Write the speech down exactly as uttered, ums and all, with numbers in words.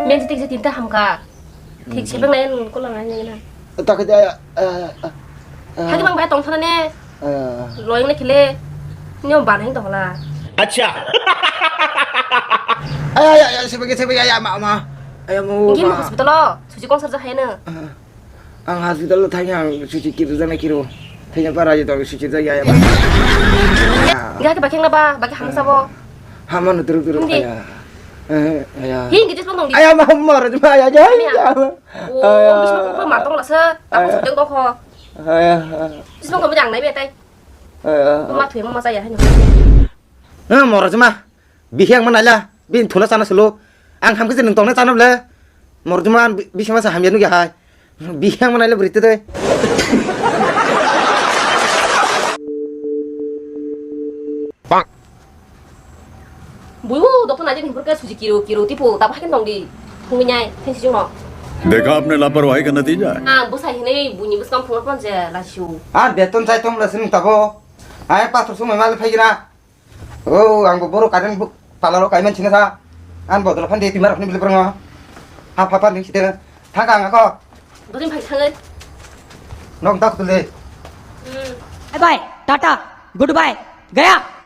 Men jitik jitik ta hamka. Thik sebeng nai nung kolang nai nai na. Takhe de aya. Aya, aya, aya. Hagi bang bai tong thana ne. Aya. Loyang ne khile. Nyo banai tong la. Acha. Aya, aya, aya, sebeng, sebeng, aya, ma, ma. Aya, mo, Gim ma. Hospital o. Suji kong sarja hai na. Aya. Ang hospital o thangya ang suchi kiru jana kiru. Thangya para aja tong suchi jaya ya. Gak ke bakeng na ba, bakeng hamsa bo. Hama no turu turu Hindi. Aya. Eh, aya. Hindi, jis mong di. Aya ma mor ma aya jai. Iya. Oh, aya. Bis mong ko ma tong la sa. Aku Aya. Sedang kok ho. Aya. Bis mong ko ma jang nai be tai. Aya. Ma thuy ma sa ya hai. Eh, mor ma. Bihang mana la. Bin thula sana sulu. Ang ham kisi nung tong na sana bla. Mor ma bi-, bisa masa hamya nu ya hai. Bihang mana la berita deh. Bui u doktor najak ni burka suji kiro kiro tipo tabo hakin tong di. Phungwi nyai thensi jung no. देखा आपने लापरवाही का नतीजा है। Ah, bwsai hinwi buini bwskang phungo pon je lasiu. Ah, beton chai tong la sini tabo. Ai pathor sumai mal phai gina. Oh, ang bo boro current bu palaro kaiman sina sa. An bodol phan de timar phani bile prango. Ha pha pha ni site. Thang ang ko. Dori phai thangai. Nong tak tule. Hmm. Bye bye, tata, goodbye, gaya.